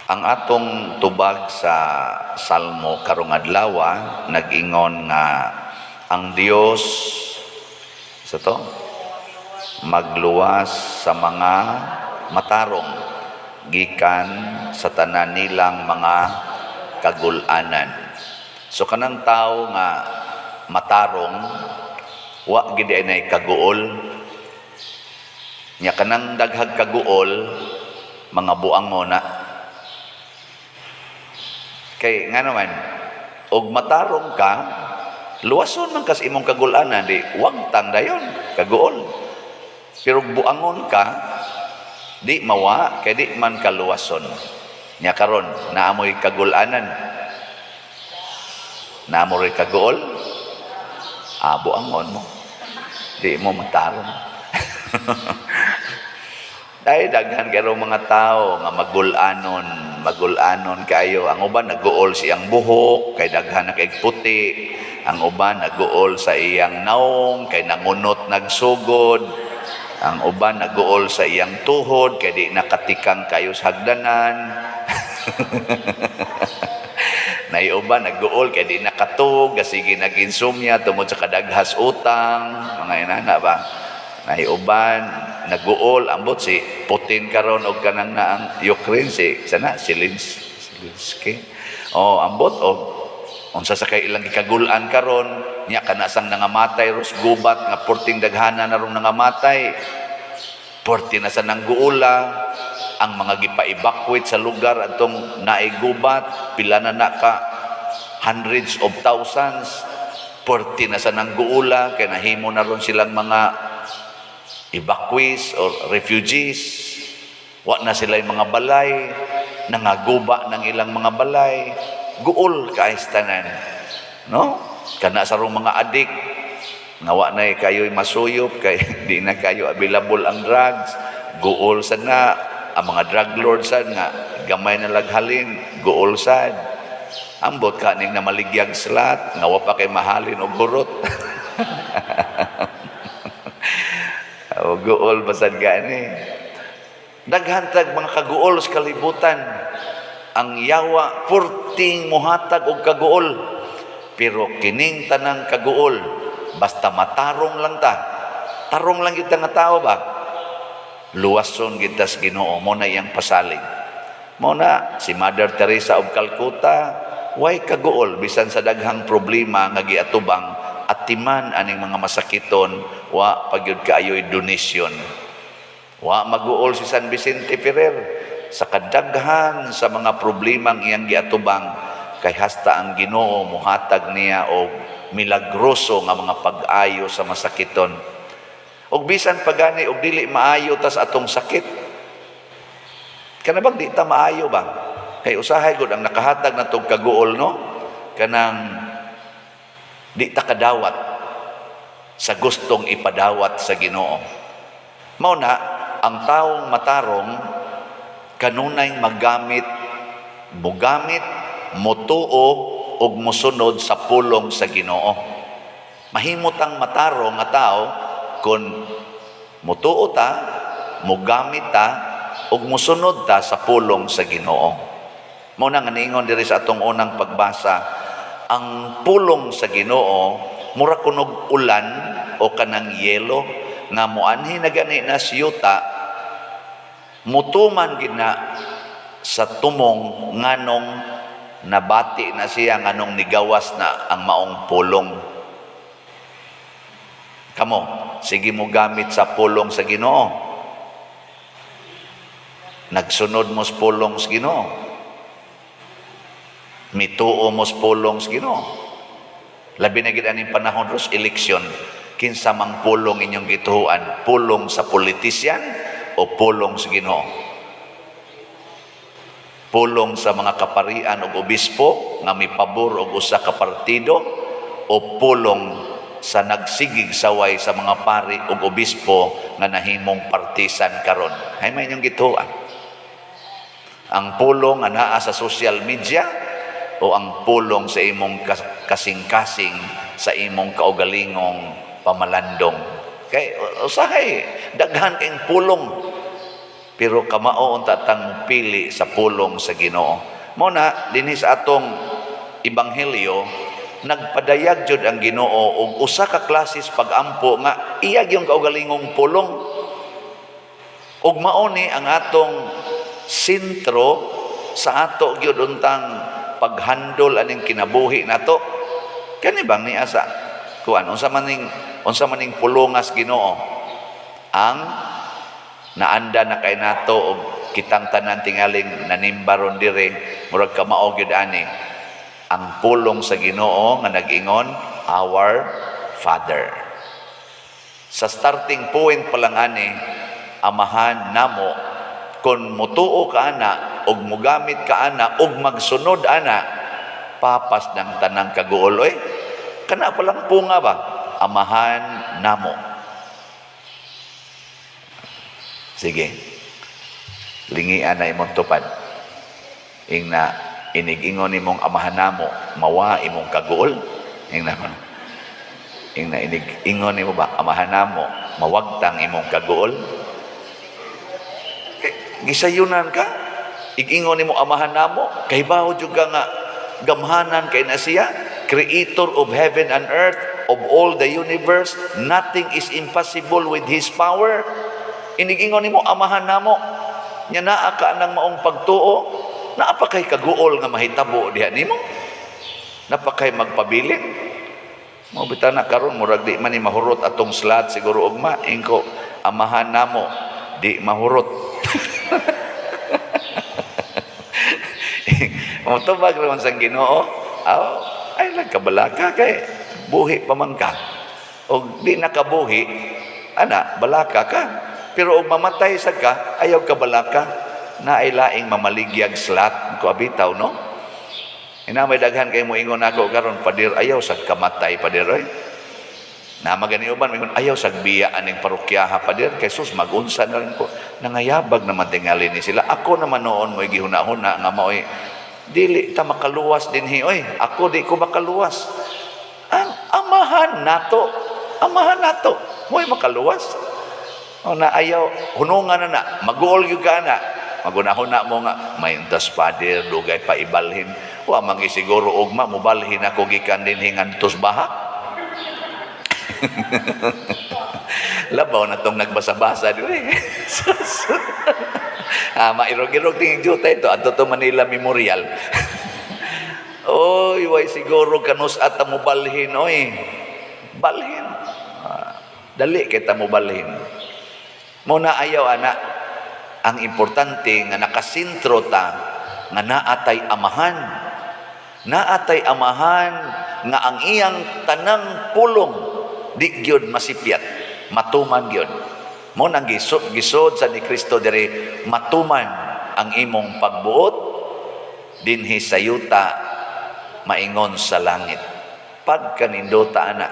Ang atong tubag sa Salmo karong adlaw nag-ingon nga ang Dios sa to magluwas sa mga matarong gikan sa tanan nilang mga kagul-anan. So kanang tao nga matarong, wa gid ay kaguol. Nya kanang daghag kaguol, mga buangon na. Kay nga naman, og matarong ka, luwason man kas imong kagul-anan, di wagtang dayon kaguol. Pero og buangon ka, di mawa kay di man kaluwason. Nya karon, naa moy kagul-anan? Naa mo rin kaguol? Ah, buangon mo. Di mo matarong. Dahil daghan kayo mga tao nga magulanon, magulanon kayo. Ang uban naguol siyang buhok, kay daghan na kay puti. Ang uban naguol sa iyang naong, kay nangunot nagsugod. Ang uban naguol sa iyang tuhod, kay di nakatikang kayo sa hagdanan. Nay uban naguol kay di nakatug, sige nag-insomnia tungod sa kadaghas utang, mga inana ba. Nay uban naguol, ambot si Putin karon og kanang naang Ukraine, si sana Zelensky. Oh, ambot og unsa sa kay ilang gikagulan karon nya, kana sang nangamatay ros gubat nga porting daghana na rong nangamatay. Porti na sa nangguula ang mga gipa-evacuate sa lugar atong naigubat, pila na na ka hundreds of thousands. Porti na sa nangguula kay nahimo na ron silang mga evacuees or refugees. Wa na sila yung mga balay, nangaguba ng ilang mga balay. Guol kaayos tanan, no? Kana sa rong mga adik nga wa na kayo'y masuyop kay di na kayo available ang drugs, guol sad na. Ang mga drug lords sad nga gamay na laghalin, guol sad. Ambot kaning na maligyag slat nga wa pa kay mahalin og hurot. O guol basad gani. Daghan tag mga kaguol sa kalibutan. Ang yawa purting muhatag og kaguol. Pero kining tanang kaguol, basta matarong lang ta. Tarong lang kita nga tao ba? Luwason kita sa Ginoo. Mo na iyang pasalig. Mo na si Mother Teresa of Calcutta, way kaguol bisan sa daghang problema nga giatubang, atiman aning mga masakiton, wa pagyud kaayoy donation. Wa maguol si San Vicente Ferrer sa kadaghan sa mga problemang iyang giatubang, kay hasta ang Ginoo muhatag niya og milagroso nga mga pag-ayo sa masakiton. Og bisan pagani og dili maayo tas atong sakit, kana bang di ta maayo ba? Kay usahay gud ang nakahatag natong kaguol, no, kanang di ta kadawat sa gustong ipadawat sa Ginoo. Mao na ang taong matarong kanunay maggamit, mugamit, mutuo ug musunod sa pulong sa Ginoo. Mahimot ang matarong nga tao kung mutuo ta, mugamit ta ug musunod ta sa pulong sa Ginoo. Mao na nga niingon diri sa atong unang pagbasa, ang pulong sa Ginoo mura kunog ulan o kanang yelo nga muanhi na gani na siyuta, mutuman gid na sa tumong nganong nabati na siya, nganong nigawas na ang maong pulong. Kamo, sige mo gamit sa pulong sa Ginoo? Nagsunod mo sa pulong sa Ginoo? Mituo mo sa pulong sa Ginoo? Labi na gid aning panahon ros eleksyon, kinsa mang pulong inyong gituohan, pulong sa politician o pulong sa Ginoo? Pulong sa mga kaparian o obispo nga mipabor og usa ka partido o pulong sa nagsigig saway sa mga pari ug obispo nga nahimong partisan karon? Hay may inyong gituohan? Ang pulong nga naa sa social media o ang pulong sa imong kasing-kasing, sa imong kaugalingong pamalandong? Kay usahay daghan kayong pulong. Pero kamao unta tang pili sa pulong sa Ginoo. Mao na dinhi sa atong ebanghelyo, nagpadayag jud ang Ginoo og usa ka klases pag-ampo nga iya gyung kaugalingong pulong. Ug mao ni ang atong sentro sa ato gyud untang paghandol aning kinabuhi nato. Kani bang niya sa kuan, unsa maning pulongas Ginoo ang naanda na kay nato og kitang tanan tingaling nanimbaron dire, murag kamao gyud ani ang pulong sa Ginoo nga nag-ingon, "Our Father." Sa starting point pa lang ani, "Amahan namo," kung mutuo ka ana og mugamit ka ana og magsunod ana, papas ng tanang kaguol oy. Kana pa lang punga ba, "Amahan namo." Sige, lingian na imong tupad. Ingna inig-ingon nimong "Amahan namo," mawa imong kaguol. Ingna ko, ingna inig-ingon nimo ba, "Amahan namo," mawagtang imong kaguol. Kay gisayunan ka, ig-ingon nimo "Amahan namo," kay bawo jud ka nga gamhanan kay na siya, creator of heaven and earth, of all the universe. Nothing is impossible with His power. Inigingon nimo "Amahan namo," nya naa ka nang maong pagtuo, naa pa kay kaguol nga mahitabo diha nimo, naa pa kay magpabilin mo. Bitaw na karon murag di man ni mahurot atong slot siguro ugma. Ingko "Amahan namo," di mahurot. Motubag raman sa Ginoo. Aw, ay lang kabalaka kay buhi pa man ka. Og di nakabuhi, ana, balaka ka. Pero og mamatay sa ka, ayaw kabalaka, na ay laing mamaligyag slot ko abitaw, no? Ina may daghan kay mo ingon ako karon, "Padir, ayaw sa kamatay, padir oy." Na magani uban moingon, "Ayaw sa biya aning parokyaha, padir, kay sus magunsa na rin ko." Nangayabag naman tingali ni sila. Ako naman noon mo'y gihuna-huna nga maoy dili ta makaluwas dinhi oy. Ako di ko makaluwas. Ang Amahan nato, Amahan nato, mo'y makaluwas. O na ayaw, hunungan na na, maguol gyud ka na. Magunahuna mo nga, may untas pader, dugay pa ibalhin. Wa man siguro ugma, mubalhin ako gikan dinhi ngantos baha. Labaw na tong nagbasa-basa dire. Mairog-irog tingin juta ito, adto to Manila Memorial. Oy, way siguro kanus at mubalhin, oy. Balhin. Dali kita mubalhin. Mo na ayaw ana, ang importante nga nakasintro ta nga naatay Amahan. Naatay Amahan nga ang iyang tanang pulong di gyud masipyat, matuman gyud. Mo nang gisod, gisod sa ni Kristo diri, "Matuman ang imong pagbuot dinhi sa yuta maingon sa langit." Pagkanindota ana,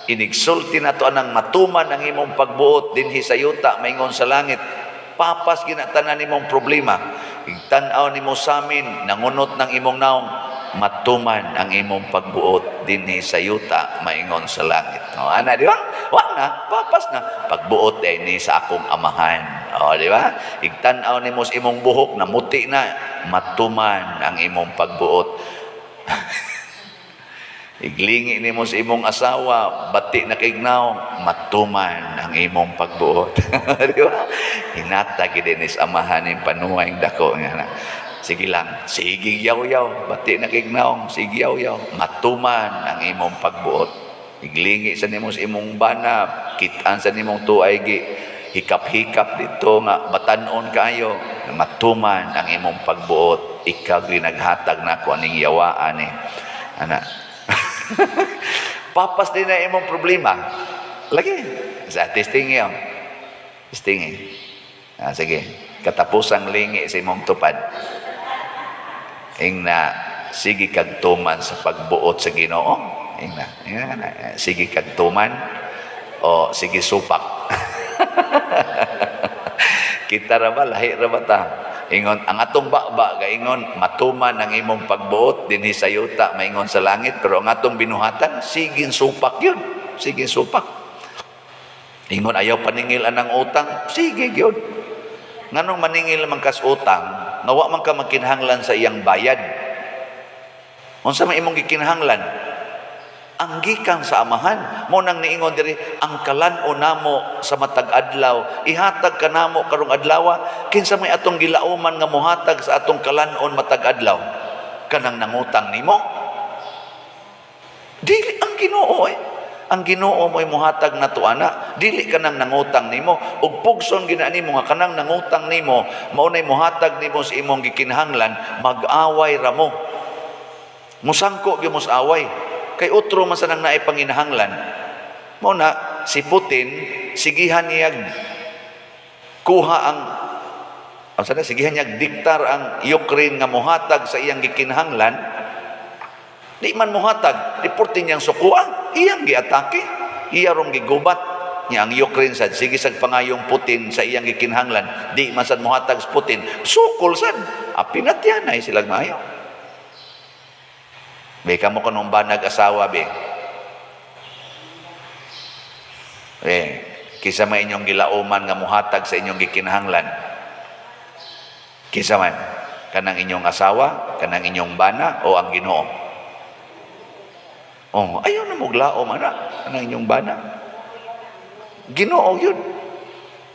inigsulti nato anang "matuman ang imong pagbuot dinhi sa yuta maingon sa langit," papas ginatanan nimong problema. Igtan-aw nimo sa amin, nangunot ng imong naong, "Matuman ang imong pagbuot dinhi sa yuta maingon sa langit." O, ana, di ba? Wa na, papas na. "Pagbuot ay ni sa akong Amahan." O, di ba? Igtan-aw nimo sa imong buhok, namuti na, "Matuman ang imong pagbuot." Iglingi nimo sa imong asawa, bati na kignaw, "Matuman ang imong pagbuot." Di ba? Hinata gid ni sa Amahan ning panuway dako nga na. Sige lang, sige yaw-yaw, bati na kignaw, sige yaw-yaw, "Matuman ang imong pagbuot." Iglingi sa nimo sa imong bana, kitaan sa nimong tuay gi hikap-hikap dito nga batanon kaayo, "Matuman ang imong pagbuot. Ikaw gyud naghatag nako aning yawaan ni." Ana. Papas din na imong problema. Lagi. Sa testing yun. Testing. Sige. Katapusang lingi sa imong tupad. Ingna, sige kag tuman sa pagbuot sa Ginoo. Ingna, ingna, na. Sige kag tuman o sige supak. Kita ra ba, lahi ra ba ta? Ingon ang atong baba gaingon, "Matuman ang imong pagbuot dinhi sa yuta maingon sa langit," pero ang atong binuhatan sige supak yun, sige supak. Ingon ayaw paningil anang utang, sige gyud. Nganong maningil man kas utang nga wa man ka magkinahanglan sa iyang bayad? Unsa man imong gikinahanglan? Ang gikan sa Amahan. Mo nang niingon diri, ang kalan-on namo sa matag adlaw, ihatag kanamo karong adlaw. Kinsa may atong gilauman nga mohatag sa atong kalan-on matag adlaw? Kanang nangutang nimo? Dili, ang Ginoo eh. Ang Ginoo mo'y mohatag nato ana, dili kanang nangutang nimo. Ug pugson gina nimo nga kanang nangutang nimo mao nay mohatag nimo sa imong gikinahanglan, mag-away ra mo. Musangko gyud mo sa away. Kay utro man sa nang naay panginahanglan. Mao na si Putin, sigihan niya kuha ang sana, sigihan niya diktar ang Ukraine nga mohatag sa iyang gikinahanglan. Di man mohatag, di porte niyang sukuan, iyang giatake, iya rong gigubat. Nya ang Ukraine sad sige sad pangayong Putin sa iyang gikinahanglan, di man sad mohatag sa Putin, sukol sad. Apinatyanay sila maayo. Be, kamo kanong banag asawa be? Eh, kinsa may inyong gilauman nga muhatag sa inyong gikinahanglan? Kinsa man? Kanang inyong asawa, kanang inyong bana, o ang Ginoo? Oh, ayaw na moglaom ana kanang inyong bana. Ginoo yun.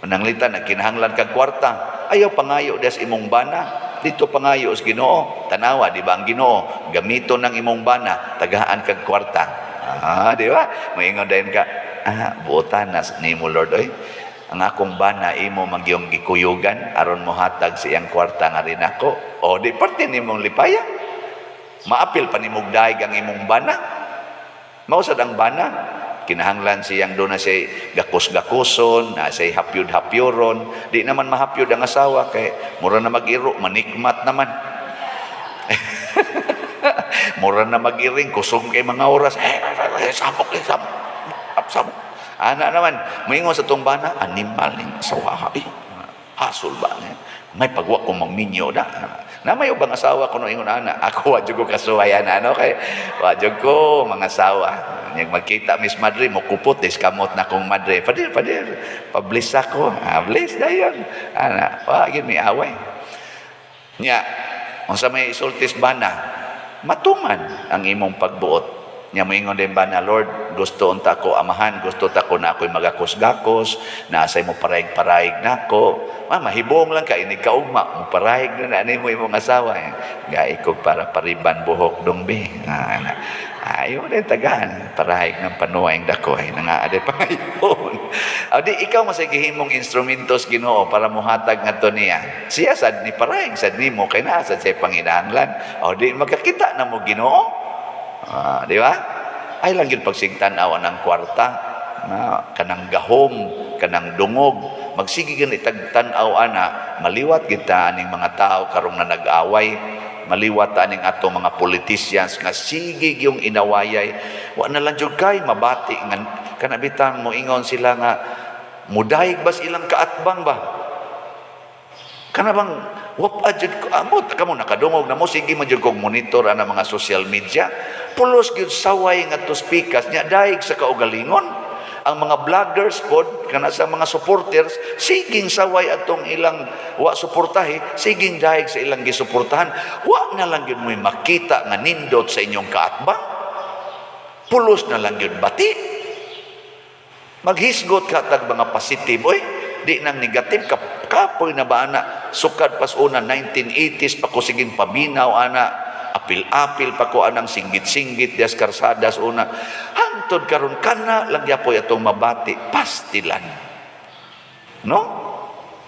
Mananglitan, nagkinahanglan kag kwarta. Ayaw pangayo des imong bana. Dito pangayo sa Ginoo. Tanawa, di ba ang Ginoo? Gamito ng imong bana, tagaan kag kwarta. Ah, di ba? Moingon dayon ka, "Ah, buotan na nimo, Lord, oy. Ang akong bana imo magyong gikuyugan aron mohatag sa iyang kwarta nga rin ako." O di parte nimong lipaya. Maapil pa nimog daig ang imong bana. Mao sad ang bana, kinahanglan siyang doon na siya gakos-gakoson, na siya hapyod-hapyoron. Di naman mahapyod ang asawa kay mura na mag-iro, manikmat naman. Mura na mag-iring, kusog kay mga oras. Eh, eh, samok, eh, samok, samok. Ana naman, moingon sa tong bana, "Animal ning asawa, eh, hasol ba? May pagwa ko magminyo na." Na may ubang asawa kuno ingon ana, ako wa jud ko kasuway ana, no, kay wa jud ko mga asawa. Nyag magkita Miss Madre mo kupot des kamot na kong madre. "Pader, pader, pa-bless ako." Ah, bless dayon. Ana, wa gyud mi away. Nya, unsa may isultis bana, matuman ang imong pagbuot. Nya moingon din bana, "Lord, gusto unta ko amahan, gusto ta ko na ako'y magakos-gakos, na say mo parayg-parayg nako." Ma, mahibong lang ka, inig kaugma, mo parayg na na nimo imong asawa. Eh. "Gai ko para pariban buhok dong be." Ah, na. Ayaw din tagaan, parayg ng panuway dako ay nga ade pangayon. O di ikaw masay gihimong instrumentos Ginoo para mohatag ngadto niya. Siya sad ni parayg sad nimo kay naa sad siya panginahanglan. O di magkakita na mo Ginoo. Ah, di ba? Ay lang yun pagsigtan-aw ng kwarta, na kanang gahom, kanang dungog, magsige gani tag tan-aw ana, maliwat kita aning mga tao karong na nag-away, maliwat aning ato mga politicians nga sige yung inawayay. Wa na lang jud kay mabati nga kana bitang moingon sila nga mudayeg bas ilang kaatbang ba? Kana bang wapa jud ko amot kamo nakadungog na mo, sige man jud kog monitor ana mga social media, pulos gyud saway nga pikas nya daig sa kaugalingon. Ang mga vloggers pod kana sa mga supporters, siging saway atong ilang wa suportahi, siging daig sa ilang gisuportahan. Wa na lang gyud mo'y makita nga nindot sa inyong kaatbang, pulos na lang gyud bati. Maghisgot ka tag mga positive oy, di nang negative. Kapoy na ba ana? Sukad pas una 1980s pa ko siging paminaw ana, apil-apil pa ko anang singgit-singgit dias karsadas una, hangtod karon kana lang yapoy atong mabati, pastilan, no?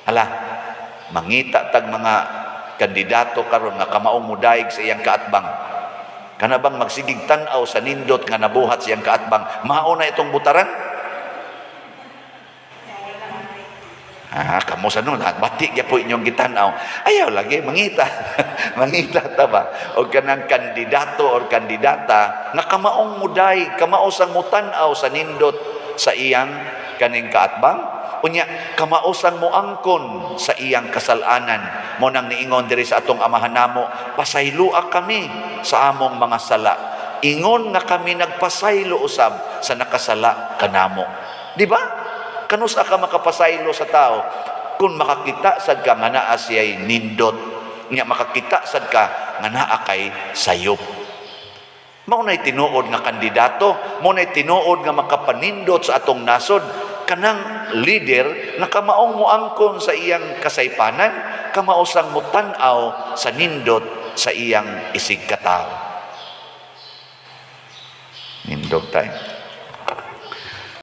Hala, mangita tag mga kandidato karon nga kamaong mudaig sa iyang kaatbang. Kana bang magsigig tan-aw sa nindot nga nabuhat sa iyang kaatbang, mao na itong butaran. Ah, kamo sa nun, bati gyud po inyong gitan-aw. Ayaw lagi mangita. Mangita ta ba? O kanang kandidato or kandidata nga kamaong muday, kamao sang mutan-aw sa nindot sa iyang kaning kaatbang. Unya, kamao sang muangkon sa iyang kasalanan. Mo nang niingon diri sa atong Amahan namo, pasaylua kami sa among mga sala. Ingon nga kami nagpasaylo usab sa nakasala kanamo. Di ba? Kanusa ka makapasaylo sa tao Kung makakita sad ka nga naa siya'y nindot, nya makakita sad ka nga naa kay sayop. Mao nay tinuod nga kandidato, mao nay tinuod nga makapanindot sa atong nasod, kanang leader nga kamaong moangkon sa iyang kasaypanan, kamao sang mutan-aw sa nindot sa iyang isigkatawo. Nindog tayo.